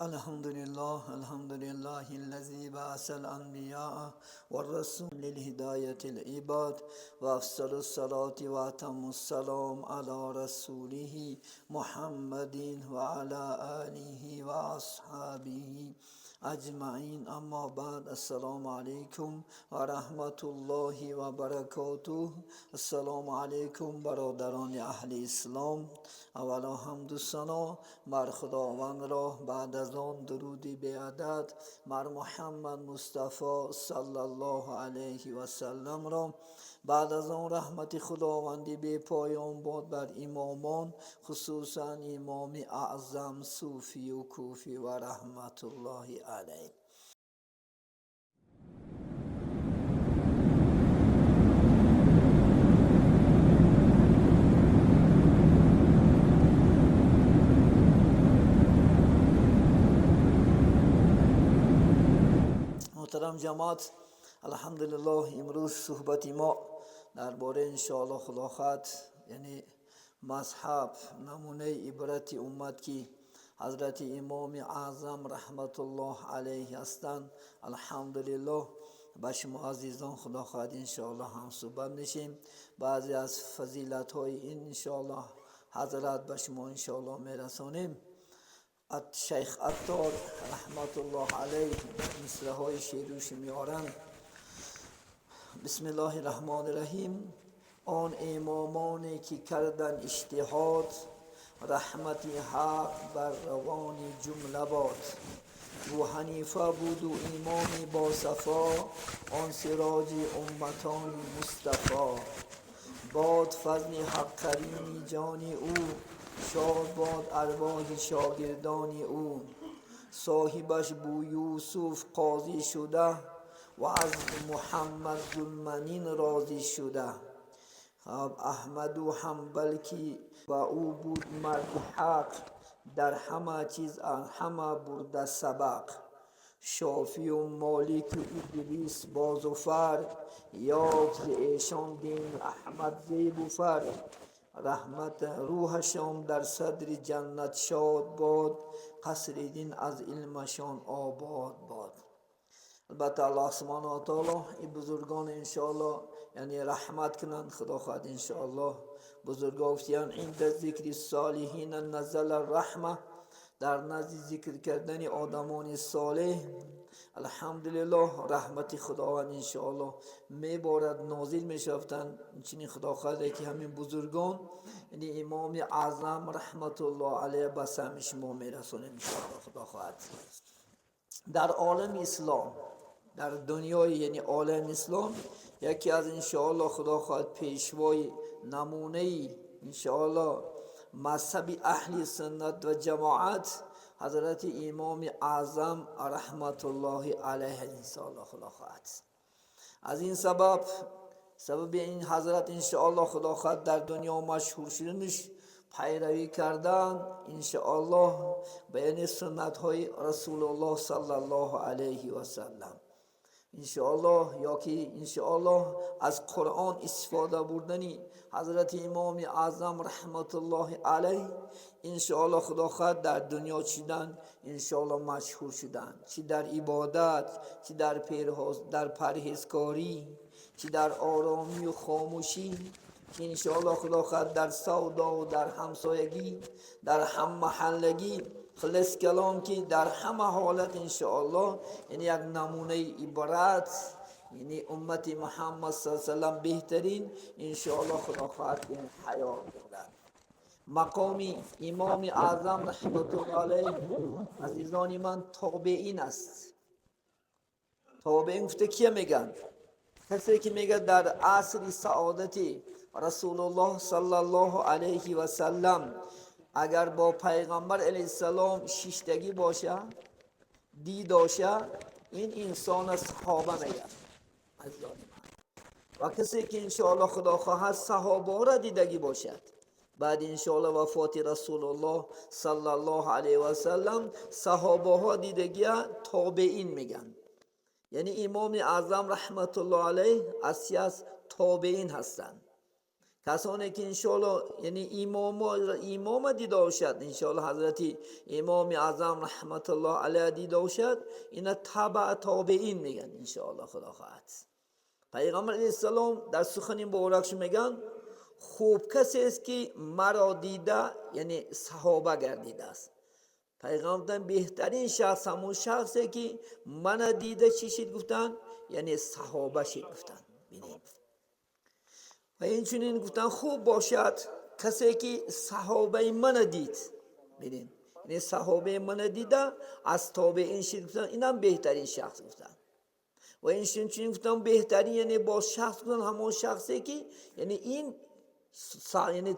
الحمد لله، الحمد لله الذي بعث الأنبياء والرسل للهداية العباد، وأفضل الصلاة وأتم السلام على رسوله محمد وعلى آله وأصحابه أجمعين. أما بعد، السلام عليكم ورحمة الله وبركاته. السلام عليكم برادران اهل اسلام. اولا حمد و ثنا بر خداوند را، بعد از آن درودی بی‌عدد بر محمد مصطفی صلی الله علیه و سلم را، بعد از آن رحمت خداوندی بی پایان باد بر امامان، خصوصا امام اعظم صوفی و کوفی و رحمت الله علیه. محترم جماعت، الحمدلله، امروز صحبت ما درباره انشاءالله خدا خواهد یعنی مذهب، نمونه عبرت امت که حضرت امام اعظم رحمت الله علیه هستند. الحمدلله، با شما عزیزان خدا خواهد انشاءالله هم صحبت میشیم. بعضی از فضیلت های این انشاءالله حضرت به شما انشاءالله میرسانیم. شیخ عطار رحمت الله علیه مصرع های شعرش میارن. بسم الله الرحمن الرحیم. آن امامانی که کردن اجتهاد، رحمت حق بر روان جمله باد. ابو حنیفه بود و امامی با صفا، آن سراج امتان مصطفی. باد فضل حق کریم جان او، شاد باد ارواح شاگردان او. صاحبش بو یوسف قاضی شده و از محمد ذوالمنین راضی شده. احمد و حنبل که با او بود مرد حق، در همه چیز از همه برده سبق. شافعی و مالک و ادریس با ظفر، یافت ز ایشان دین احمد زیب و فر. رحمت روحشان در صدر جنت شاد باد، قصر دین از علمشان آباد باد. البته الله سبحانه و تعالی این بزرگان انشاءالله یعنی رحمت کنند. خدا خواهد انشاءالله بزرگا گفتند عند ذکر الصالحین نزل الرحمه، در نزد ذکر کردن آدمان صالح الحمدلله رحمت خداوند انشاءالله میبارد، نازل میشفتند. چنین خدا خواهد که همین بزرگان یعنی امام اعظم رحمت الله علیه به سهم شما میرسانیم انشاءالله. خدا خواهد در عالم اسلام، در دنیای یعنی عالم اسلام، یکی از انشاءالله خدا خواهد پیشوای نمونه انشاءالله مذهب اهل سنت و جماعت حضرت امام اعظم رحمت الله علیه انشاءالله خدا خواهد. از این سبب این حضرت انشاءالله خدا خواهد در دنیا مشهور شدنش، پیروی کردن انشاءالله به یعنی سنت های رسول الله صلی الله علیه و سلم انشاءالله، یا که انشاءالله از قرآن استفاده بردنی حضرت امام اعظم رحمت الله علیه انشاءالله خدا خواهد در دنیا چیدن انشاءالله مشهور شدن، چی در عبادت، چی در پرهیزکاری، چی در آرامی و خاموشی، انشاءالله خدا خواهد در سودا و در همسایگی، در هم محلگی، خلاص کلام که در همه حالت انشاءالله یعنی یک نمونه عبرت، یعنی امت محمد صلی الله علیه وسلم بهترین انشاءالله خدا خواهد این حیات دارد. مقام امام اعظم رحمت الله علیه عزیزان من تابعین است. تابعین گفته کیه میگن؟ کسی که میگه در عصر سعادت رسول الله صلی الله علیه و سلم اگر با پیغمبر علیه السلام شیشتگی باشه، دیداشه، این انسان صحابه میگه عزیزان من. و کسی که انشاءالله خدا خواهد صحابه را دیدگی باشد بعد انشاءالله وفات رسول الله صلی الله علیه و سلم، صحابه ها دیدگی تابعین میگن. یعنی امام اعظم رحمت الله علیه از تابعین هستند. Касоне ки иншоалло яъне имома дида бошад, иншоалло ҳазрати Имоми Аъзам раҳматуллоҳ алайҳ дида бошад, ина табаа тобеин мегӯянд, иншоалло худо хоҳад. Пайғамбар алайҳиссалом дар сухани муборакшон мегӯянд: хуб касест ки маро дида, яъне саҳоба гардидааст. Пайғамбар беҳтарин шахс ҳамон шахсе ки мана дида чӣ шид гуфтанд, яъне саҳоба шид гуфтанд. Бинед, ва инчунин гуфтанд: хуб бошад касе ки саҳобаи мана дид. Бинед, яъне саҳобаи мана дида аз тобеин шид гуфтанд, инам беҳтарин шахс гуфтанд. Ва инчунин гуфтанд: беҳтарин яъне боз шахс гуфтанд ҳамон шахсе ки яъне ин яъне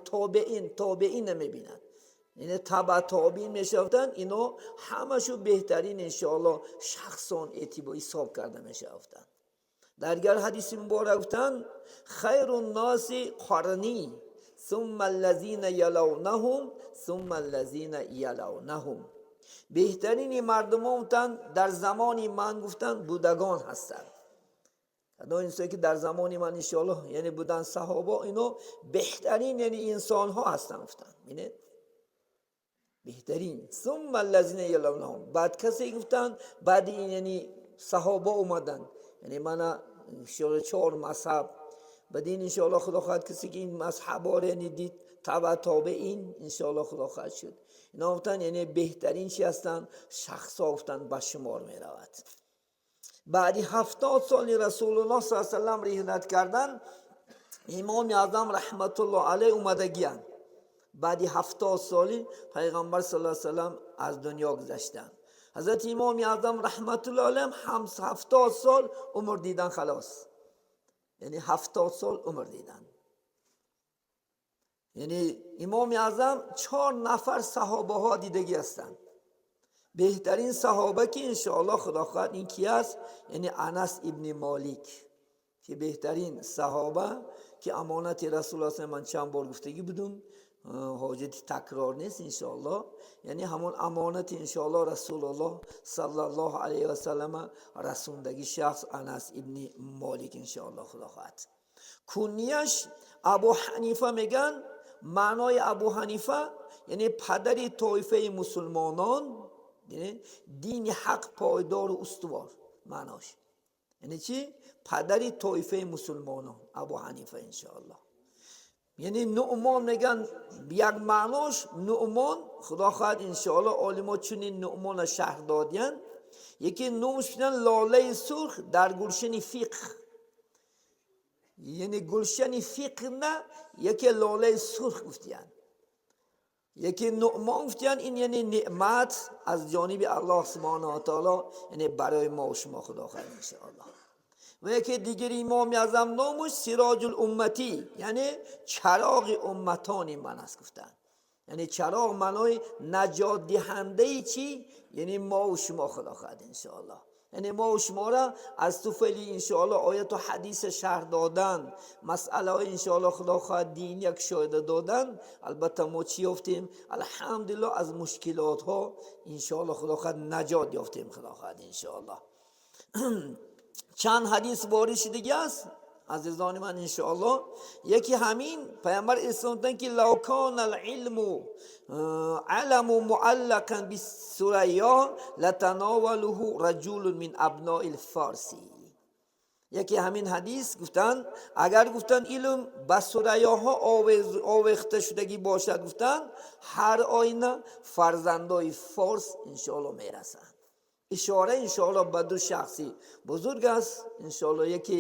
тобеин намебинад, яъне таба тобеин мешаванд, ино ҳамашу беҳтарин иншоалло шахсон эътибор ҳисоб карда мешаванд. Дар дигар ҳадиси муборак гуфтанд: хайру нноси қарни сумма аллазина ялавнаҳум сумма аллазина ялавнаҳум. Беҳтарини мардумон гуфтанд дар замони ман гуфтанд будагон ҳастанд. Кадом инсоне ки дар замони ман иншоалло яъне будан саҳоба, ино беҳтарин яъне инсонҳо ҳастанд гуфтанд. Бинед, беҳтарин сумма аллазина ялавнаҳум. Баъд касе гуфтанд баъди ин яъне саҳоба омаданд, яъне мана иншоалло чор мазҳаб баъд ин иншоалло худо хоҳад касе ки ин мазҳабҳоро яъне дид, таба тобеин иншоалло худо хоҳад шуд. Ино гуфтанд яъне беҳтарин чи ҳастанд шахсҳо гуфтанд ба шумор меравад. Баъди 70 соли Расулуллоҳ с салам риҳлат кардан, Имоми Аъзам раҳматуллоҳ алайҳ омадагиянд. Баъди 70 соли Пайғамбар с салам аз дунё гузаштанд, ҳазрати Имоми Аъзам раҳматуллоҳ алайҳ ҳам 70 сол умр дидан, халос, яъне 70 сол умр дидан. Яъне Имоми Аъзам чор нафар саҳобаҳо дидагӣ ҳастанд. Беҳтарин саҳоба ки иншоалло худо хоҳад ин ки аст, яъне Анас ибни Молик, ки беҳтарин саҳоба ки амонати Расул аст. Ман чанд бор гуфтагӣ будум, ҳоҷати такрор нест иншоалло. Яъне ҳамон амонати иншоалло Расулуллоҳ саллаллоҳу алайҳи васаллама расондагӣ шахс Анас ибни Молик иншоалло худо хоҳад. Кунияш Абу Ҳанифа мегӯянд. Маънои Абу Ҳанифа яъне падари тоифаи мусулмонон, дини ҳақ пойдору устувор маънош. Яъне чи? Падари тоифаи мусулмонон Абу Ҳанифа иншоалло. Яъне Нуъмон мегӯянд, як маънош Нуъмон худо хоҳад иншоалло. Олимо чунин Нуъмона шарҳ додиянд: яке номаш лолаи сурх дар гулшани фиқҳ, яъне гулшани фиқҳ на яке лолаи сурх гуфтиянд, яке Нуъмон гуфтиянд. Ин яъне неъмат аз ҷониби Аллоҳ субҳонаҳу ва таоло, яъне барои мо шумо худо хоҳад иншоалло. Ва яке дигари Имоми Аъзам номуш Сироҷул умматӣ, яъне чароғи умматони ман аст гуфтанд. Яъне чароғ маънои наҷотдиҳандаи чӣ? Яъне мову шумо худо хоҳад иншоалло. Яъне мову шуморо аз туфайли иншоалло ояту ҳадиса шарҳ додан, масъалаҳои иншоалло худо хоҳад дин як шоида додан. Албатта мо чӣ ёфтем? Алҳамдулилло, аз мушкилотҳо иншоалло худо хоҳад наҷот ёфтем худо хоҳад иншоалло. Чанд ҳадис ворид шудагӣ аст, азизони ман, иншоалло. Яке ҳамин Пайғамбар ислом ки лав кана алилму аламу муаллақан бисурайё латанавалуҳу раҷулун мин абнои лфорси. Яке ҳамин ҳадис гуфтанд: агар гуфтанд илм ба сурайёҳо овехта шудагӣ бошад, гуфтанд, ҳар оина фарзандои форс иншоалло мерасанд. Ишора иншоалло ба ду шахси бузург аст иншоалло. Яке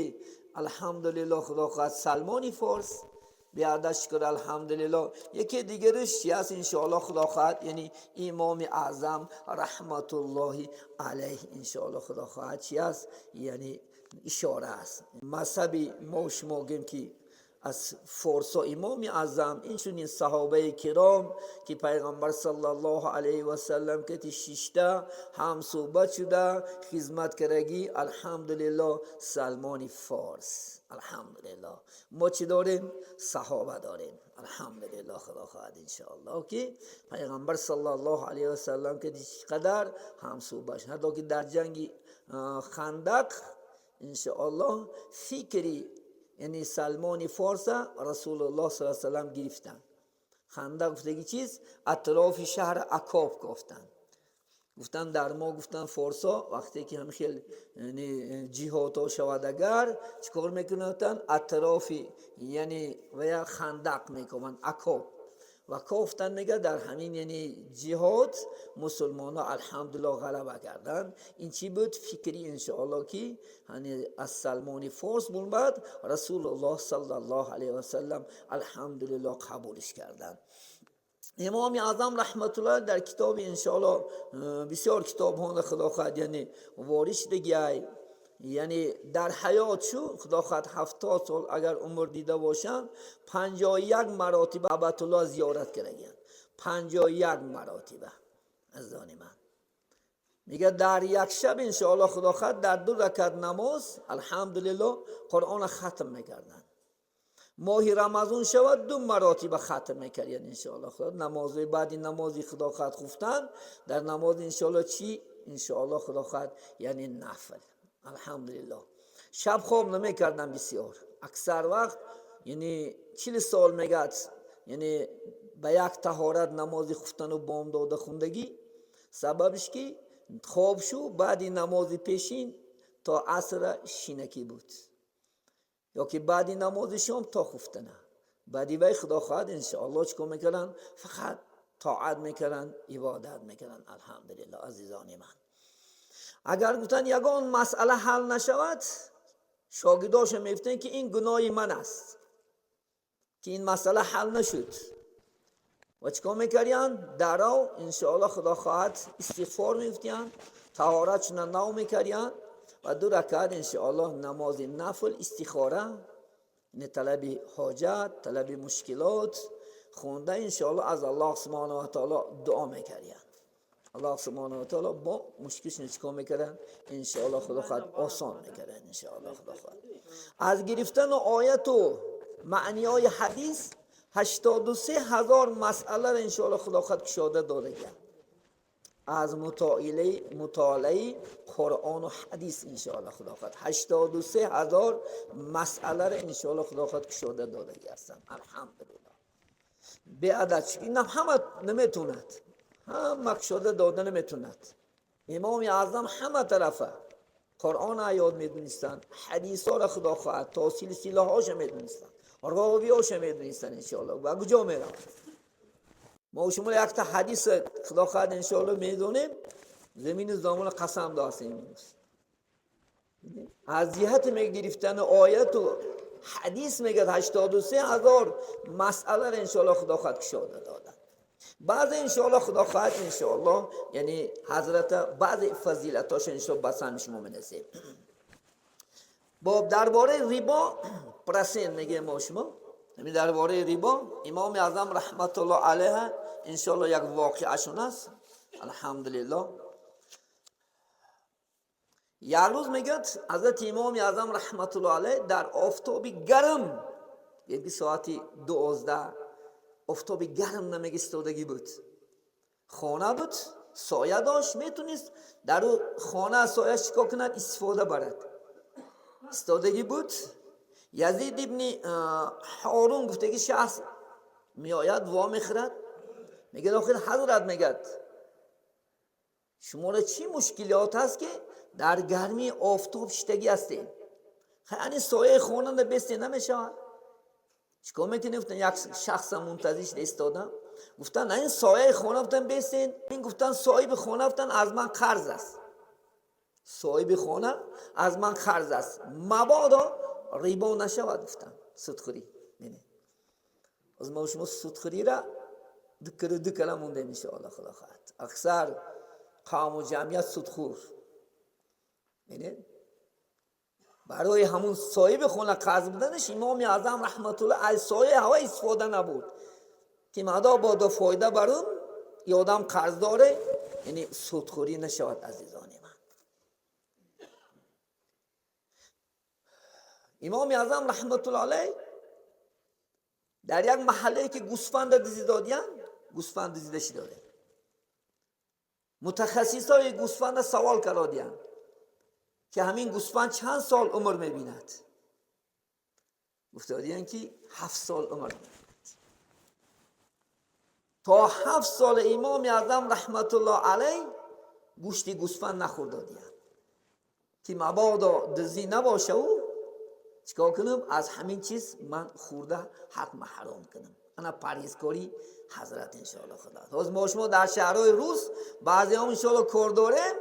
алҳамдулилло худо хоҳад Салмони Форс, биада шукр алҳамдулилло. Яке дигараш чи аст иншоалло худо хоҳад? Яъне Имоми Аъзам раҳматуллоҳи алайҳ иншоалло худо хоҳад чи аст, яъне ишора аст. Мазҳаби мо шумо гӯем ки аз форсо Имоми Аъзам, инчунин саҳобаи киром ки Пайғамбар саллаллоҳу алайҳи васаллам кати шишта ҳамсӯҳбат шуда хизмат кардагӣ, алҳамдулилло, Салмони Форс. Алҳамдулилло, мо чӣ дорем? Саҳоба дорем, алҳамдулилло худо хоҳад иншоалло, ки Пайғамбар саллаллоҳу алайҳи васаллам кати чӣ қадар ҳамсӯҳбат, ҳатто ки дар ҷанги Хандақ иншоаллоҳ фикри یعنی سلمان فارس رسول الله صلی الله علیه و سلم گرفتن. خندق گفتگی چیز اطراف شهر عکاب گفتن. گفتن در ما گفتن فارسا وقتی که هم خیلی یعنی جهاد شود اگر چیکار میکنن اطراف یعنی و یا خندق میکنن عکاب و گفتن میگه در همین یعنی جهاد مسلمان ها الحمدلله غلبه کردن. این چی بود فکری انشاءالله که یعنی از سلمان فارس بود رسول الله صلی الله علیه و سلم الحمدلله قبولش کردن. امام اعظم رحمت الله در کتاب انشاءالله بسیار کتاب ها خدا خواهد یعنی وارش دیگه یعنی در حیات شو خدا خواهد 70 سال اگر عمر دیده باشند 51 مراتب کعبة الله زیارت کردن. 51 مراتبه از آن من میگه در یک شب انشاءالله خدا خواهد در 2 رکعت نماز الحمدلله قرآن ختم میکردن. ماه رمضان شود 2 مراتب ختم میکردن انشاءالله خدا. نماز بعدی نمازی خدا خواهد خفتن در نماز انشاءالله چی؟ انشاءالله خدا خواهد یعنی نفل الحمدلله. شب خواب نمیکردن بسیار اکثر وقت یعنی 40 سال میگد یعنی به یک طهارت نمازی خفتن و بامداد خوندگی سببش که خواب شو بعدی نماز پیشین تا عصر شینکی بود یا که بعدی نماز شام تا خفتنه بعدی وی خدا خواهد انشاءالله چیکار میکردن فقط طاعت میکردن عبادت میکردن الحمدلله. عزیزان من اگر گفتن یگان مسئله حل نشود شاگرداش میگفتن که این گناه من است که این مسئله حل نشد و چیکار میکردن درو انشاءالله خدا خواهد استغفار میگفتن طهارتشون نو میکردن و 2 رکعت انشاءالله نماز نفل استخاره یعنی طلب حاجت طلب مشکلات خونده انشاءالله از الله سبحانه و تعالی دعا میکردن. الله سبحانه و تعالی با مشکلش چیکار میکردن انشاءالله خدا خواهد آسان میکردن انشاءالله خدا خواهد. از گرفتن آیت و معنی های حدیث 83000 مسئله را انشاءالله خدا خواهد کشاده داده کرد از مطالعه قرآن و حدیث انشاءالله خدا خواهد 83000 مسئله را انشاءالله خدا خواهد کشاده داده هستند الحمدلله. به عدد این همه نمیتوند همه کشاده داده نمیتوند. امام اعظم همه طرفه قرآن یاد میدونستند حدیث ها را خدا خواهد تا سلسله هاش میدونستند راوی هاش میدونستند انشاءالله و کجا میرم ما شما یک تا حدیث خدا خواهد انشاءالله میدونیم زمین زمان قسم داشتیم از جهت میگرفتن آیت و حدیث میگه 83000 مسئله را انشاءالله خدا خواهد کشاده دادن. بعض انشاءالله خدا خواهد انشاءالله یعنی حضرت بعض فضیلتاش انشاءالله بسن شما منسیم. با درباره ریبا پرسین میگه ما شما یعنی درباره ریبا امام اعظم رحمت الله علیه انشاءالله یک واقعه شون است الحمدلله. یک روز میگه حضرت امام اعظم رحمت الله علیه در آفتاب گرم یکی ساعتی 12 آفتاب گرم نمیگه ایستادگی بود خانه بود سایه داشت میتونست در او خانه سایه چیکار کند استفاده برد ایستادگی بود. یزید ابن هارون گفتگی شخص میآید وا میخورد میگه داخل حضرت میگه شما را چی مشکلات هست که در گرمی آفتاب شتگی هستین یعنی سایه خانه بسته نمیشود چیکار میکنی؟ گفتن یک شخص منتظر شده ایستادم گفتن این سایه خانه گفتن بستین این گفتن صاحب خانه گفتن از من قرض است صاحب خانه از من قرض است مبادا ریبا نشود گفتن سودخوری. از ما شما سودخوری را دو کلم مونده انشاءالله خدا خواهد اکثر قوم و جمعیت سودخور برای همون صاحب خونه قرض بودنش امام اعظم رحمت الله از سایه هوا استفاده نبود که مدا بادا فایده برون یه آدم قرض داره یعنی سودخوری نشود. عزیزان من امام اعظم رحمت الله علیه در یک محله که گوسفند دزدی دادیان گوسفند دزدیده شده متخصص های گوسفند سوال کردیان که همین گوسفند چند سال عمر میبیند. Гуфтодиян ки 7 сол умр, то 7 сол Имоми Аъзам раҳматуллоҳ алайҳ гӯшти гӯсфанд нахӯрдодиян, ки мабодо дуздӣ набоша, ӯ чикор кунам, аз ҳамин чиз ман хӯрда ҳатма ҳаром кунам. Ана парҳезкорӣ ҳазрат, иншоалло худо. Ҳозир мо шумо дар шаҳрҳои рус баъзеҳом, иншоалло, кор дорем.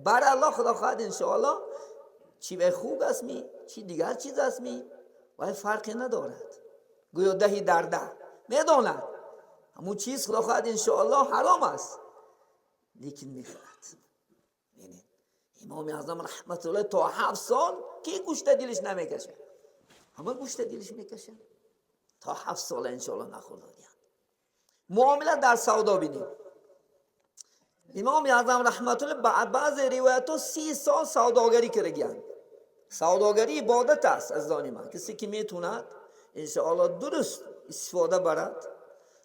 Бар Аллоҳ, худо хоҳад, иншоалло, чӣ вай хук аст ми, чӣ дигар чиз аст ми, вай фарқе надорад. Гӯё даҳи дар даҳ медонад, ҳамун чиз, худо хоҳад, иншоалло, ҳаром аст, лекин мехӯрад. Имоми Аъзам раҳматуллоҳ то 7 сол ки гӯшта дилиш намекашад, ҳама гӯшта дилиш мекашад, то 7 сола, иншоалло, нахӯрдодиянд. Муомила дар савдо бинем. Имоми Аъзам раҳматуллоҳ баъзе ривоятҳо 30 сол савдогарӣ кардагиянд. Савдогарӣ ибодат аст, азизони ман. Касе ки метавонад, иншоалло, дуруст истифода барад,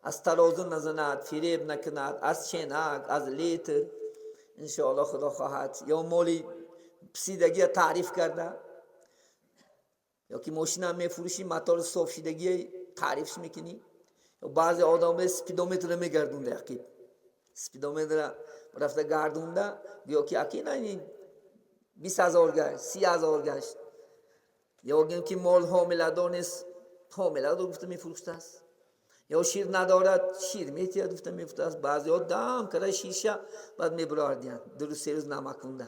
аз тарозу назанад, фиреб накунад, аз ченак, аз литр, иншоалло, худо хоҳад, ё моли писидагия таъриф карда, ё ки мошина мефурӯшӣ, мотори софшидагия таърифш мекунӣ. Баъзе одам спидометра мегардунда, яқиб спидометра рафта гардунда, гӯё ки акина 20 000 гашт, 30 000 гашт, ё гӯем ки мол ҳомиладор нест, ҳомиладор гуфта мефурӯхтааст, ё шир надорад, шир метиҳад гуфта мефурӯхтааст. Баъзеҳо дам кара шиша баъд мебуровардиянд, 2 рӯз, 3 рӯз намакунда.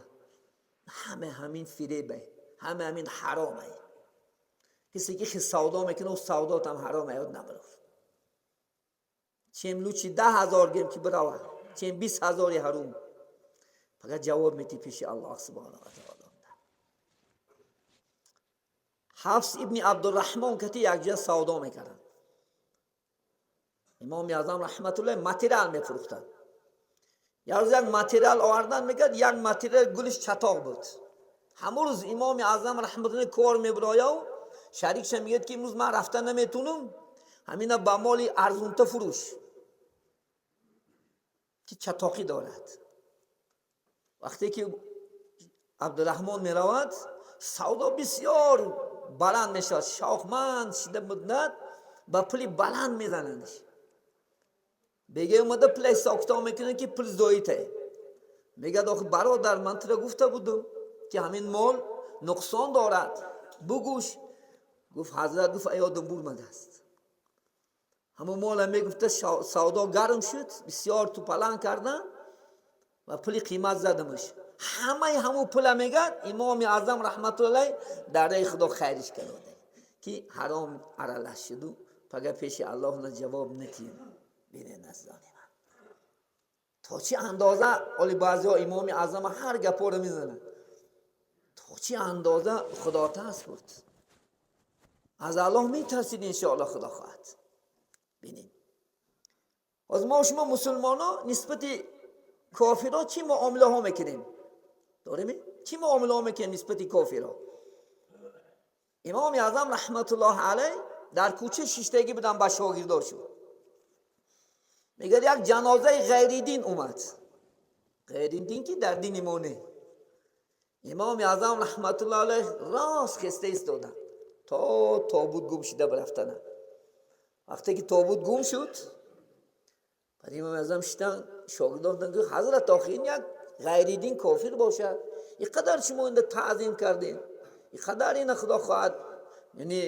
Ҳама ҳамин фиребе, ҳама ҳамин ҳароме. Касе ки савдо мекунад, савдотам ҳаром аёд набаров. Чем лучше 10 000 гем ки биравад, чем 20 000-и ҳарум. Фақат ҷавоб метӣ пеши Аллоҳ субҳана ва таоло. Ҳафс ибни Абдурраҳмон кати якҷоя савдо мекарданд. Имоми Аъзам раҳматуллоҳ материал мефурӯхтанд. Як рӯз як материал овардан, мегӯяд, як материал гулиш чатоқ буд. Ҳамон рӯз Имоми Аъзам раҳматуллоҳ кор мебирояв, шарикша мегӯяд, ки имрӯз ман рафта наметунам, ҳамина ба моли арзунта фурӯш, ки чатоқӣ дорад. Вақте ки Абдураҳмон меравад, савдо бисёр баланд мешавад, шавқманд шида муддат ба пули баланд мезанандш. Беге омада пул ҳисобкитоб мекунад, ки пул зоите. Мегӯяд: «Охи, бародар, ман тура гуфта будум, ки ҳамин мол нуқсон дорад, бугӯш». Гуфт: «Ҳазрат, — гуфт, — аёдам бурмадааст». Ҳамон мола, мегуфта, савдо гарм шуд, бисёр тупалан кардам ва пули қимат задамаш. Ҳамаи ҳамун пула, мегӯяд, Имоми Аъзам раҳматуллоҳ дар раи Худо хайриш карода, ки ҳаром аралаш шуду пага пеши Аллоҳ на ҷавоб натиҳем. Бинед, азизони ман, то чӣ андоза оли баъзеҳо Имоми Аъзама ҳар гапоро мезананд. То чӣ андоза худотарс буд, аз Аллоҳ метарсид, иншоалло, худо хоҳад. Бинед, ҳозир мо шумо мусулмонҳо нисбати кофирҳо чӣ муомилаҳо мекунем? Дорем, чӣ муомилаҳо мекунем нисбати кофирҳо? Имоми Аъзам раҳматуллоҳ алайҳ дар кӯча шиштагӣ будам ба шогирдошо. Мегӯяд, як ҷанозаи ғайридин омад, ғайридин ки дар дини мо не. Имоми Аъзам раҳматуллоҳ алайҳ рост хеста истоданд, то тобут гум шида бирафтана. Вақте ки тобут гум шуд, баъд Имоми Аъзам шидан, шогирдон гуфтанд: «Ҳазрат, охи ин як ғайридин, кофир бошад, ин қадар шумо инда таъзим кардем, ин қадар ина, худо хоҳад, яъне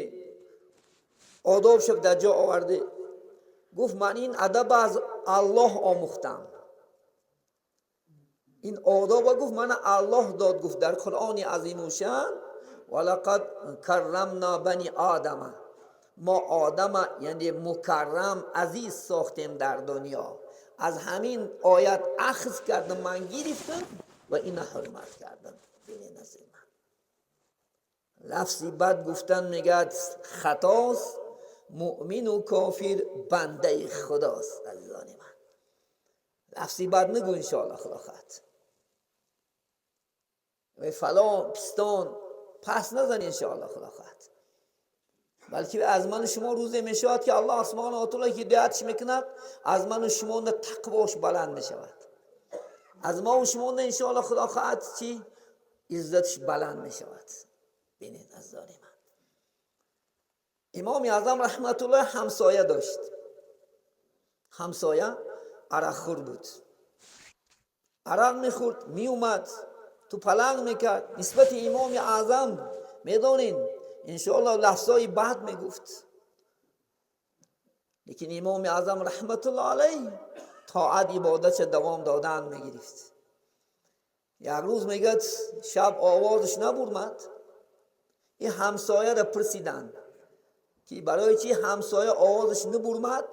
одоб шаб дар ҷо оварде». Гуфт: «Ман ин адаба аз Аллоҳ омӯхтам, ин одоба, — гуфт, — мана Аллоҳ дод». Гуфт дар Қуръони азимушшаън: «Валақад каррамна бани одама». Мо одама, яъне мукаррам, азиз сохтем дар дунё. Аз ҳамин оят ахз кардам, ман гирифтам ва ина ҳурмат кардам. Бинед, ман лафзи бад гуфтан, мегӯяд, хатост. Муъмину кофир бандаи худост. Азизони ман, лафзи бад нагӯ, иншоалло, худо хоҳад. Фалон пистон пас назан, иншоалло, худо хоҳад. Балки аз ману шумо рӯзе мешавад, ки Аллоҳ субҳана ва таъоло ҳидоятш мекунад, аз ману шумо тақвош баланд мешавад, аз мо шумо, иншоалло, худо хоҳад, чӣ иззатш баланд мешавад. Бинед, азизони ман. Имоми Аъзам раҳматуллоҳ ҳамсоя дошт. Ҳамсоя арақхӯр буд, арақ мехӯрд, меумад, ту паланг мекард нисбати Имоми Аъзам. Медонин, иншоалло, лафзои бад мегуфт. Лекин Имоми Аъзам раҳматуллоҳ алайҳ тоат, ибодатша давом додан мегирифт. Як рӯз, мегӯяд, шаб овозаш набурмад. Ин ҳамсояро пурсиданд, ки барои чи ҳамсоя овозаш набурмад.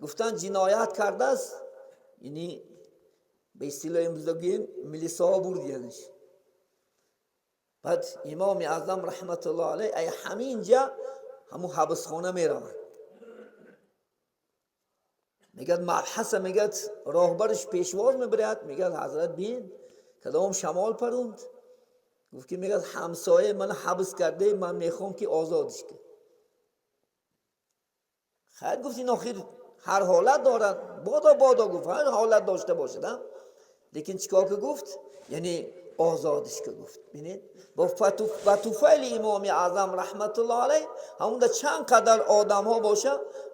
Гуфтанд, ҷиноят кардааст, яъне ба истилоҳи имрӯза гӯем, милисаҳо бурдиянаш. Баъд Имоми Аъзам раҳматуллоҳ алайҳ ай ҳамин ҷа ҳамун ҳабсхона мераванд. Мегӯяд, мабҳаса, мегӯяд, роҳбараш пешвоз мебарад. Мегӯяд: «Ҳазрат, бин, кадом шамол парунд?» Гуфт ки, мегӯяд, ҳамсоя мана ҳабс карде, ман мехоҳам, ки озодиш кун. Хайр, гуфт, ин охир ҳар ҳолат дорад, бодо бодо, гуфт, ҳар ҳолат дошта бошад, лекин чикор ки гуфт, яъне озодиш ки гуфт. Бинед, ба туфайли Имоми Аъзам раҳматуллоҳ алайҳ ҳамунда чанд қадар одамҳо боша,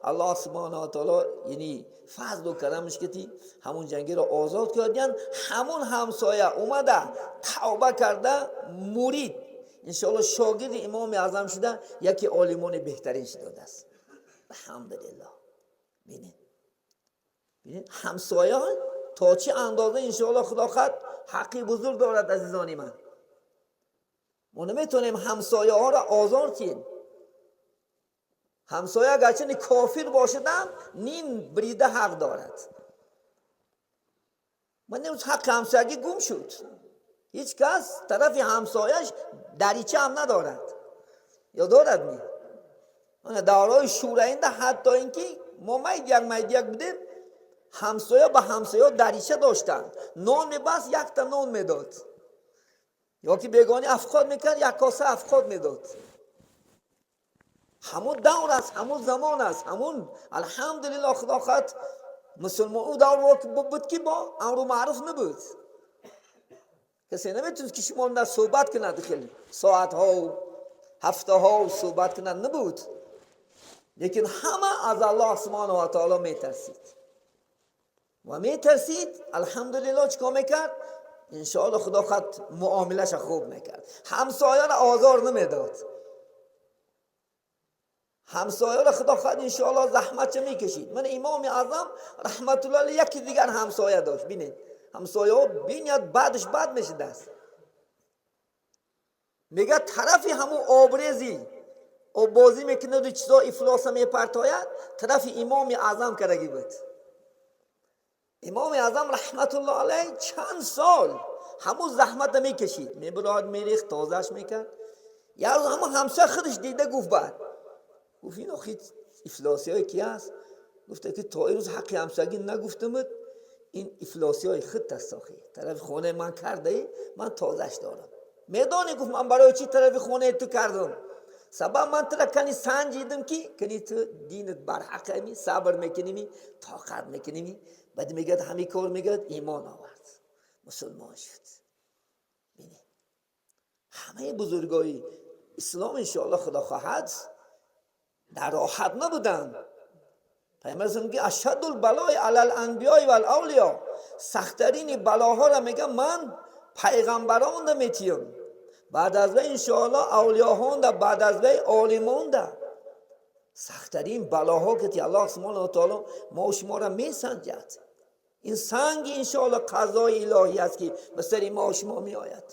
Аллоҳ субҳанаҳу ва таоло, яъне фазлу карамаш кати ҳамун ҷангиро озод кардиян. Ҳамун ҳамсоя омада, тавба карда, мурид, иншоалло, шогирди Имоми Аъзам шуда, яке олимони беҳтарин шудодааст, алҳамдулиллоҳ. Бинед, бинед, ҳамсоя то чӣ андоза, иншоалло, худо хоҳад, ҳаққи бузург дорад. Азизони ман, мо наметавонем ҳамсояҳоро озор кунем. Ҳамсоя агарчи кофир бошадам, ним брида ҳақ дорад. Ман имрӯз ҳаққи ҳамсоягӣ гум шуд. Ҳеҷ кас тарафи ҳамсояш дарича ҳам надорад ё дорад? Ми давраҳои шӯраинда, ҳатто ин ки мо майдияк майдияк будем, ҳамсоя ба ҳамсоя дарича доштанд. Нон мебаст, якта нон медод, ё ки бегони афқод мекард, як коса афқод медод. Ҳамун давр аст, ҳамун замон аст, ҳамун, алҳамдулилло, худо хоҳад, мусулмон. Ӯ давр буд, ки бо амру маъруф набуд, касе наметавонист, ки шумо на суҳбат кунад, хеле соатҳоу ҳафтаҳоу суҳбат кунад набуд. Лекин ҳама аз Аллоҳ субҳанаҳу ва таоло метарсид ва метарсид. Алҳамдулилло, чӣ кор мекард? Иншоалло, худо хоҳад, муомилаша хуб мекард, ҳамсояро озор намедод. Ҳамсояро, худо хоҳад, иншоалло, заҳматша мекашид. Мана, Имоми Аъзам раҳматулло алайҳ яки дигар ҳамсоя дошт. Бинед, ҳамсояҳо бинят бадш бад мешудааст. Мегӯяд, тарафи ҳамун обрези оббозӣ мекунаду чизо ифлоса мепартояд, тарафи Имоми Аъзам кардагӣ буд. Имоми Аъзам раҳматулло алайҳ чанд сол ҳамун заҳмата мекашид, мебурад, мерехт, тозааш мекард. Як рӯз ҳамун ҳамсоя худаш дида гуфт, баъд гуфт: «Ин охи ифлосиҳое ки аст?» Гуфта, ки то ирӯз ҳаққи ҳамсоягӣ нагуфтамуд, ин ифлосиҳои худ аст, охи тарафи хонаи ман кардаи, ман тозааш дорам. Медонӣ, гуфт, ман барои чӣ тарафи хонаи ту кардам? Сабаб, ман тура кани санҷидам, ки кани ту динат барҳақами, сабр мекуними, тоқат мекуними. Баъд, мегӯяд, ҳамин кор, мегӯяд, имон овард, мусулмон шуд. Бинед, ҳамаи бузургои ислом, иншоалло, худо хоҳад, дар роҳат набуданд. Пайғамбар мегӯяд: أشد البلاء على الأنبياء والأولياء. Сахттарини балоҳоро, мегӯям, ман пайғамбаронда метиём, баъд аз вай, иншоалло, авлиёҳонда, баъд аз вай олимонда. Сахттарин балоҳо ки Аллоҳ субҳонаҳу ва таоло мо шуморо месанҷад, ин санги, иншоалло, қазои илоҳӣ аст, ки ба сари мо шумо меояд.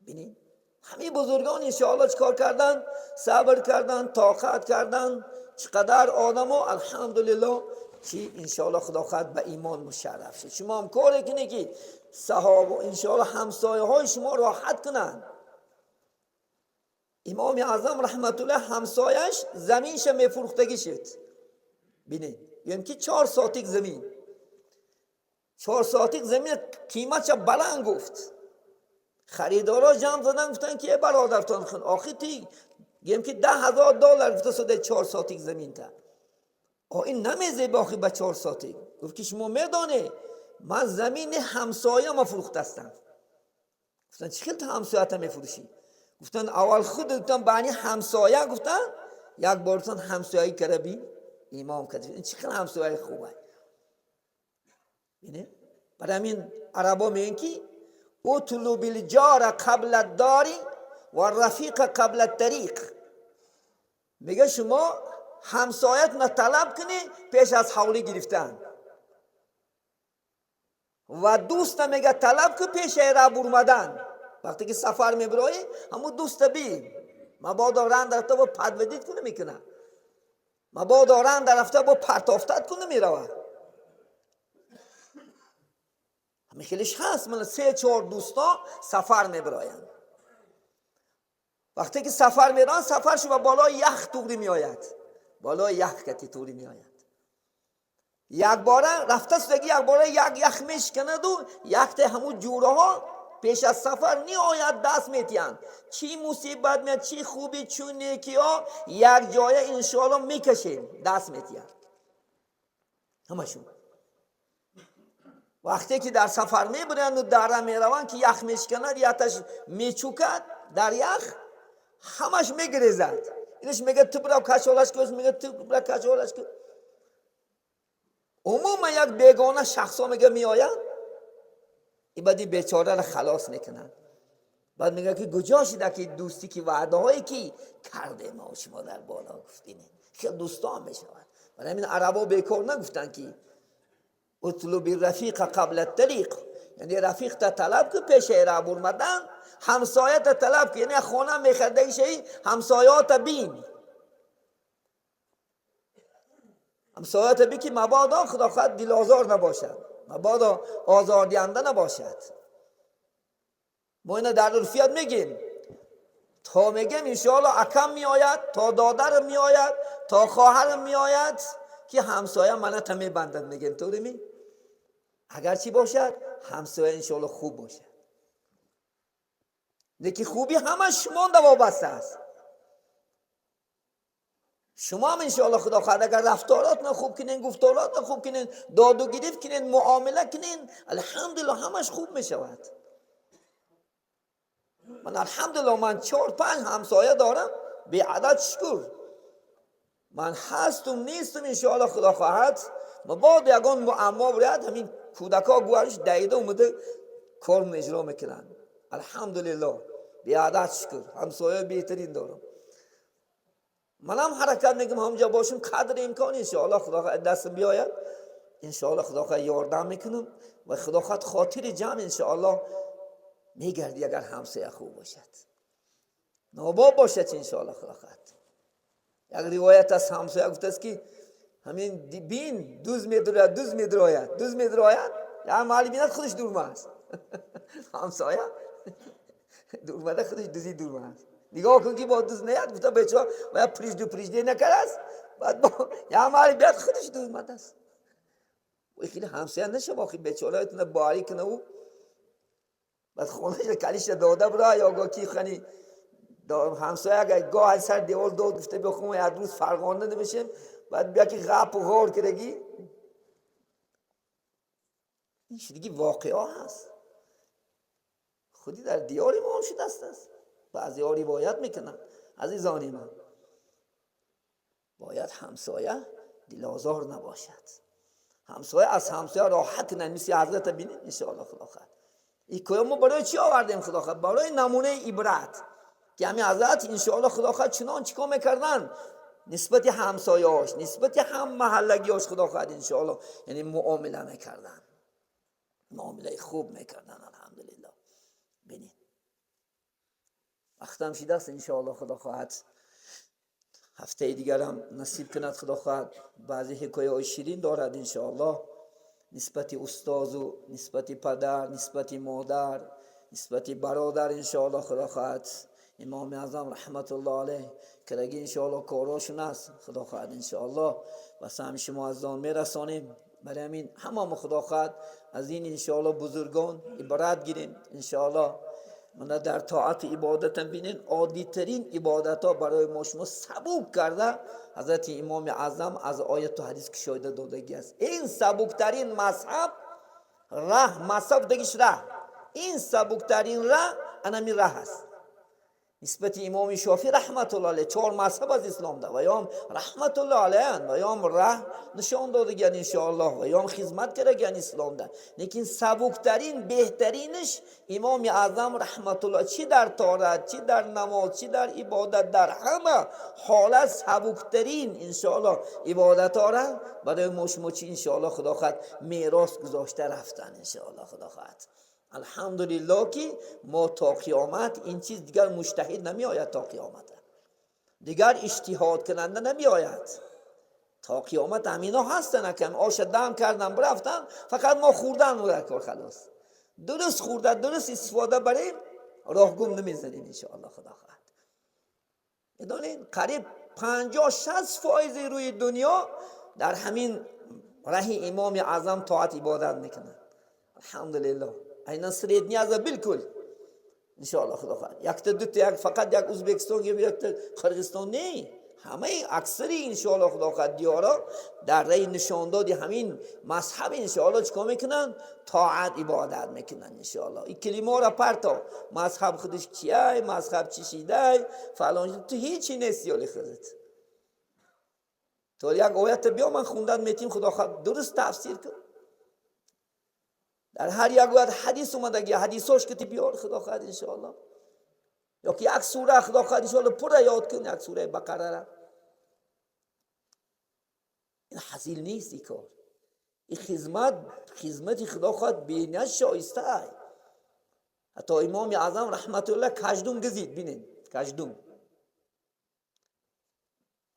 Бинед, ҳамин бузургон, иншоалло, чӣ кор карданд? Сабр карданд, тоқат карданд. Чӣ қадар одамо, алҳамдулилло, ки, иншоалло, худо хоҳад, ба имон мушарраф шуд. Шумо ҳам коре кунед, ки саҳоба, иншоалло, ҳамсояҳои шумо роҳат кунанд. Имоми Аъзам раҳматуллоҳ ҳамсояш заминша мефурӯхтагӣ шуд. Бинед, гӯем ки 4 сотик замин, 4 сотик замин қиматша баланд гуфт. Харидорро ҷамъ задан, гуфтанд, ки е бародартон, охи ти, гӯем ки, 10 000 доллар гуфта суде 4 сотик заминта. О, ин намезеба охи ба 4 сотик. Гуфт, ки шумо медонед, ман замини ҳамсояма фурӯхтастам. Гуфтанд: «Чӣ хел ту ҳамсоята мефурӯшӣ?» Гуфтанд: «Аввал худ», гуфтанд, баъни ҳамсоя. Гуфтанд. як борсон ҳамсоягӣ кара бин, имом кард. Ин чӣ хел ҳамсояи хуб аст? Барои ҳамин арабо мегӯянд, ки اطلب الجار قبل الدار والرفیق قبل الطریق. میگه شما ҳамсоятона талаб кунӣ пеш аз ҳавлӣ гирифтан ва дӯста мега талаб кун пешаи раҳ бурмадан. Вақте ки сафар мебироӣ, ҳамун дӯста бин, мабодо ранда рафта бо подводить куна мекуна, мабодо ранда рафта бо партофтат куна меравад. Ҳамин хелиш ҳаст. Мана се чор дӯсто сафар мебироянд. Вақте ки сафар мераванд, сафаршо ба болои ях туғри меояд, болои ях кати туғри меояд. Якбора рафта судаги, якбора як ях мешиканаду якте ҳамун ҷӯраҳо пеш аз сафар ниҳоят даст метиҳанд. Чӣ мусибат меяд, чӣ хуби, чӣ некиҳо, як ҷоя иншоалло мекашем, даст метиҳанд ҳамашон. Вақте ки дар сафар мебиранду дара мераванд, ки ях мешиканад, яташ мечукад дар ях, ҳамаш мегирезад. Инаш мега, ту бирав кашолаш кун, мега, ту бирав кашолаш кун. Умуман як бегона шахсо мега меоянд, и баъди бечораро халос мекунанд. Баъд мега, ки куҷо шида ки дӯстӣ, ки ваъдаҳое ки кардем мо шумо дар боло гуфтем? Хел дӯстон мешавад. Барои ҳамин арабо бекор нагуфтанд, ки اطلب الرفیق قبل الطریق, یعنی рафиқта талаб кун пешаи раҳ бурмадан, ҳамсоята талаб кун, яъне хона мехардаги шаи, ҳамсоёта бин, ҳамсоята бин, ки мабодо худо хоҳад дилозор набошад, мабодо озордиҳанда набошад. Мо ина дар урфият мегем, то мегем иншоалло акам меояд, то додарам меояд, то хоҳарам меояд, ки ҳамсоя маната мебандад, мегем. Туғрими агар чӣ бошад, ҳамсоя иншоалло хуб бошад. Леки хубӣ ҳама шумонда вобаста аст. Шумо ҳам иншоалло худо хоҳад агар рафторотна хуб кунен, гуфторотна хуб кунен, доду гирифт кунен, муомила кунен, алҳамдулилло, ҳамаш хуб мешавад. Ман алҳамдулилло, ман чор панҷ ҳамсоя дорам, беадад шукр. Ман ҳастум нестум, иншоалло худо хоҳад, мабодо ягон муаммо буряд, ҳамин кӯдакҳо гӯариш даида омада кор иҷро мекунанд. Алҳамдулилло, беадад шукр, ҳамсоя беҳтарин дорам. Манам ҳаракат мекунам ҳамҷо бошам, қадри имкон иншоалло худо хоҳад дастам биёяд, иншоалло худо хоҳад ёрдам мекунам ва худо хоҳад хотири ҷамъ иншоалло мегардӣ, агар ҳамсоя хуб бошад, нобоб бошад чи иншоалло худо хоҳад. Як ривоят аз ҳамсоя гуфтааст, ки ҳамин бин, дуз медурояд, дуз медурояд, дуз медурояд, як маҳали бинад, худаш дурма аст. Ҳамсоя дурмада, худаш дузи дурма аст. Нигоҳ кун, ки бо дуз неяд, гуфта бечора ва предупреждение накардааст. Баъд як маҳали биёд, худаш дурмадааст. Хеле ҳамсоя нашава, охи бечораятона барӣ кунаву баъд хонаша калиша дода бура ё го ки хани ҳамсоя агар гоҳ аз сар девор дод гуфта бихом, як рӯз фарғона намешем, баъд бия ки ғапу ғор кардагӣ. Ин шудиги воқеа ҳаст, худи дар диёри мо ҳам шудаст аст. Баъзеҳо ривоят мекунанд. Азизони ман, бояд ҳамсоя дилозор набошад, ҳамсоя аз ҳамсоя роҳат кунад, мисли ҳазрата бинед иншоалло худо хоҳад. Ҳикоя мо барои чӣ овардем худо хоҳад? Барои намунаи ибрат, ки ҳамин ҳазрат иншоалло худо хоҳад чунон чӣ кор мекарданд нисбати ҳамсояҳош, нисбати ҳам маҳаллагиҳош, худо хоҳад иншоалло, яъне муомила мекарданд, муомилаи хуб мекарданд. Алҳамдулилло, бинед, вақтам шидааст. Иншоалло худо хоҳад ҳафтаи дигарам насиб кунад, худо хоҳад баъзе ҳикояҳои ширин дорад иншоалло нисбати устозу нисбати падар, нисбати модар, нисбати бародар. Иншоалло худо хоҳад имоми аъзам раҳматуллоҳ алайҳ кадаги иншоалло корҳошун аст, худо хоҳад иншоалло ба саҳми шумо азизон мерасонем. Барои ҳамин ҳамамо худо хоҳад аз ин иншоалло бузургон ибрат гирем. Иншоалло мана дар тоату ибодатам бинен, оддитарин ибодатҳо барои мо шумо сабук карда ҳазрати имоми аъзам аз ояту ҳадис кушоида додагӣ аст. Ин сабуктарин мазҳаб, раҳ, мазҳаб дагиш раҳ, ин сабуктарин раҳ анами раҳ аст. Нисбати имоми Шофӣ раҳматуллоҳ алайҳ чор мазҳаб аз исломда ва ём раҳматуллоҳ алайҳ ва ём раҳ нишон додаган иншоаллоҳ ва ём хизмат кардаган исломда. Лекин сабуктарин, беҳтаринаш имоми аъзам раҳматуллоҳ, чӣ дар тоат, чӣ дар намоз, чӣ дар ибодат, дар ҳама ҳолат сабуктарин иншоаллоҳ ибодатора барои мо шумо чӣ иншоаллоҳ худо хоҳад мерос гузошта рафтан иншоаллоҳ худо хоҳад. Алҳамдулиллоҳ, ки мо то қиёмат ин чиз дигар муҷтаҳид намеояд, то қиёмат дигар иҷтиҳодкунанда намеояд. То қиёмат ҳамино ҳастанд, акам оша дам кардан бирафтан, фақат мо хӯрдан кор халос. Дуруст хӯрда, дуруст истифода барем, роҳгум намезанем иншоаллоҳ худо хоҳад. Медонед, қариб 50-60 фоизи рӯи дунё дар ҳамин раҳи имоми аъзам тоат ибодат мекунанд. Алҳамдулиллоҳ, айнан Средний Азия билкул иншоаллоҳ худо хоҳад. Якта дута, як фақат як Узбекистон, якта Қирғизистон не, ҳамаи аксари иншоаллоҳ худо хоҳад диёро дар раи нишондоди ҳамин мазҳаб иншоаллоҳ чикор мекунанд? Тоат ибодат мекунанд иншоаллоҳ. Ин калимаро парто, мазҳаб худаш кияй, мазҳаб чӣ шидай, фалон, ту ҳечи нести ёли худат. То як оята биё, ман хундан метим, худо хоҳад дуруст тафсир кун. Дар ҳар як оят ҳадис омадаги, ҳадисош ки биёр, худо хоҳад иншоаллоҳ. Ё ки як сура, худо хоҳад иншоаллоҳ, пурра ёд кун, як сураи Бақарара. Ин ҳазил нест, ин кор, ин хизмат, хизмати худо хоҳад бениҳоят шоиста. Ҳатто имоми аъзам раҳматуллоҳ каждум гизид, бинед, каждум.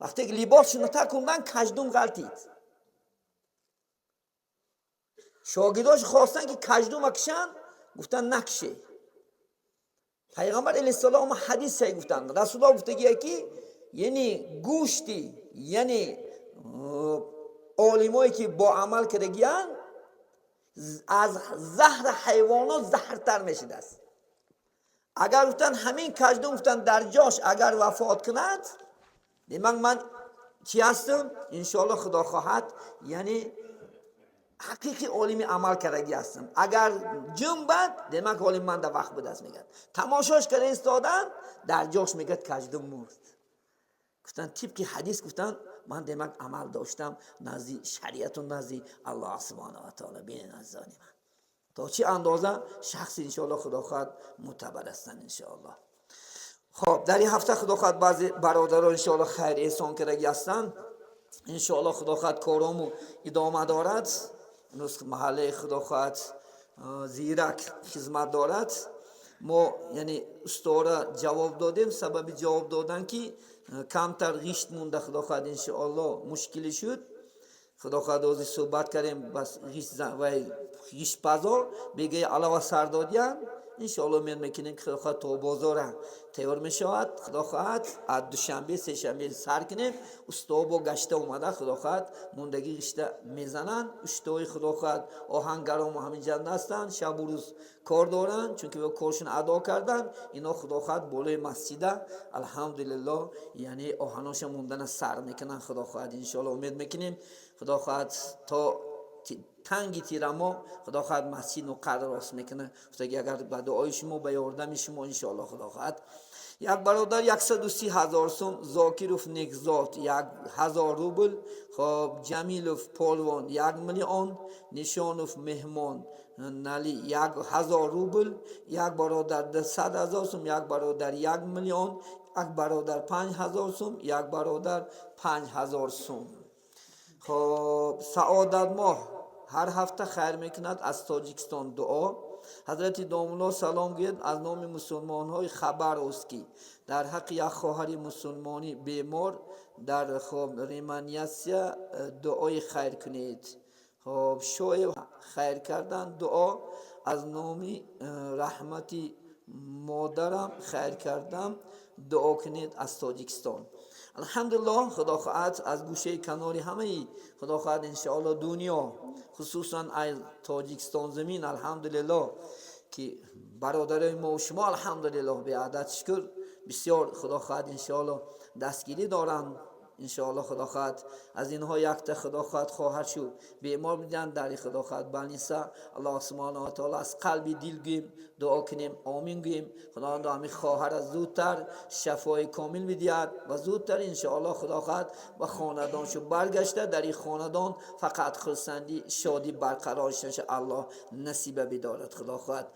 Вақте ки либосшуно такундан, каждум ғалтид. Шогирдош хостанд, ки каждума кишанд, гуфтанд: «Накше». Пайғамбар алайҳиссалом ҳадисе гуфтанд, расулуллоҳ гуфтагие, ки яъне гӯшти, яъне олимое ки бо амал кардагиянд, аз заҳри ҳайвонот заҳртар мешудааст. Агар гуфтанд, ҳамин каждум, гуфтанд, дар ҷош агар вафот кунад, демак ман чӣ ҳастам иншоаллоҳ худо хоҳад, яъне ҳақиқи олими амал кардагӣ ҳастам. Агар ҷунбад, демак олим манда вақт будааст, мегӯяд. Тамошош карда истодан, дар ҷош, мегӯяд, каждум мурд. Гуфтанд, тибқи ҳадис гуфтанд, ман демак амал доштам назди шариату назди Аллоҳ субҳана ва таола. Бинед, азизони ман, то чӣ андоза шахси иншоаллоҳ худо хоҳад мӯътабар ҳастанд иншоаллоҳ. Хоб, дар ин ҳафта худо хоҳад баъзе бародарон иншоаллоҳ хайр эҳсон кардагӣ ҳастанд. Иншоаллоҳ худо хоҳад корому идома дорад. Имрӯз маҳаллаи худо хоҳад зирак хизмат дорад. Мо яъне устора ҷавоб додем. Сабаби ҷавоб додан, ки камтар ғишт монда, худо хоҳад иншоаллоҳ мушкилӣ шуд. Худо хоҳад ҳозир суҳбат кардем, бас вай ғиштпазо бегаи алава сар додиян. Иншоалло умед мекунем, ки худо хоҳад то бозора тайёр мешавад. Худо хоҳад аз душанбе, сешанбе сар кунем. Усто бо гашта омада, худо хоҳад мондагӣ ғишта мезананд. Устои худо хоҳад оҳангарому ҳаминҷа ҳастанд, шабу рӯз кор доранд, чунки коршон адо карданд. Ино худо хоҳад болои масҷида алҳамдулиллоҳ, яъне оҳаноша мондана сар мекунанд. Худо хоҳад иншоалло умед мекунем, худо хоҳад то танги тирамо худо хоҳад масҷид қадр рост мекунад. Гуфтаги, агар ба дуои шумо, ба ёрдами шумо иншоалло худо хоҳад. Як бародар 130 000 сум, Зокиров Некзод 1000 рубл, хоб, Ҷамилов Полвон 1 миллион, Нишонов Меҳмон Нали 1000 рубл, як бародар 200 000 сум, як бародар 1 миллион, як бародар 5000 сум, як бародар 5000 сум. Хоб, Саодатмоҳ ҳар ҳафта хайр мекунад, аз Тоҷикистон дуо. Ҳазрати домулло, салом гӯяд, аз номи мусулмонҳои Хабаровский дар ҳаққи як хоҳари мусулмонӣ бемор дар, хоб, реаниматсия дуои хайр кунед. Хоб, шоев хайр кардан дуо, аз номи раҳмати модарам хайр кардам, дуо кунед, аз Тоҷикистон. Алҳамдулиллоҳ, худо хоҳад аз гӯшаи канори ҳамаи худо хоҳад иншоалло дунё, хусусан аз Тоҷикистон замин, алҳамдулиллоҳ, ки бародарои мо шумо алҳамдулиллоҳ беадад шукр бисёр худо хоҳад иншоалло дастгирӣ доранд. Иншоаллоҳ, Худо хоҳад, аз инҳо якта, Худо хоҳад, хоҳар шу бемор буданд дар, Худо хоҳад, больница. Аллоҳ субҳонаҳу ва таъоло, аз қалби дил гӯем, дуо кунем, омин гӯем. Худованд ҳамин хоҳара зудтар шафои комил бидиҳад ва зудтар, иншоаллоҳ, Худо хоҳад, ба хонадоншу баргашта, дар ин хонадон фақат хурсандӣ, шодӣ барқарор шаша, Аллоҳ насиба бидорад. Худо хоҳад,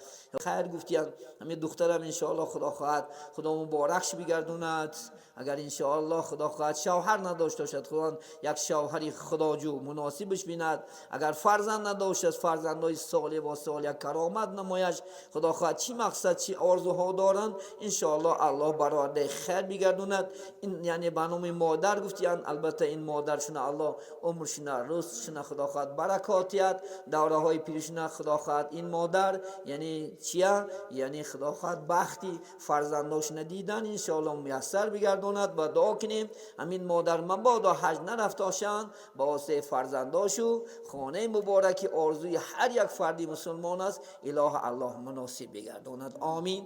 хайр гуфтиян. Ҳамин духтарам, иншоаллоҳ, Худо хоҳад, Худо муборакш бигардонад. Агар, иншоаллоҳ, Худо хоҳад, шавҳар надошта бошад, Худованд як шавҳари худоҷӯ муносибаш бинад. Агар фарзанд надоштааст, фарзандои солеҳ ва солеҳ каромат намояш. Худо хоҳад, чӣ мақсад, чӣ орзуҳо доранд, иншоаллоҳ, Аллоҳ барои хайр бигардонад. Ин яъне ба номи модар гуфтиян. Албатта, ин модаршуна Аллоҳ умршуна, рӯзшуна, Худо хоҳад, баракотият, давраҳои пиришуна, Худо хоҳад, ин модар яъне чия, яъне, Худо хоҳад, бахти фарзандошуна дидан, иншоаллоҳ, муяссар бигардонад ва дуо кунем. Ҳамин модар мабодо ҳаҷ нарафтошанд, ба воситаи фарзандошу хонаи мубораки орзуи ҳар як фарди мусулмон аст, илоҳ, Аллоҳ муносиб бигардонад. Омин.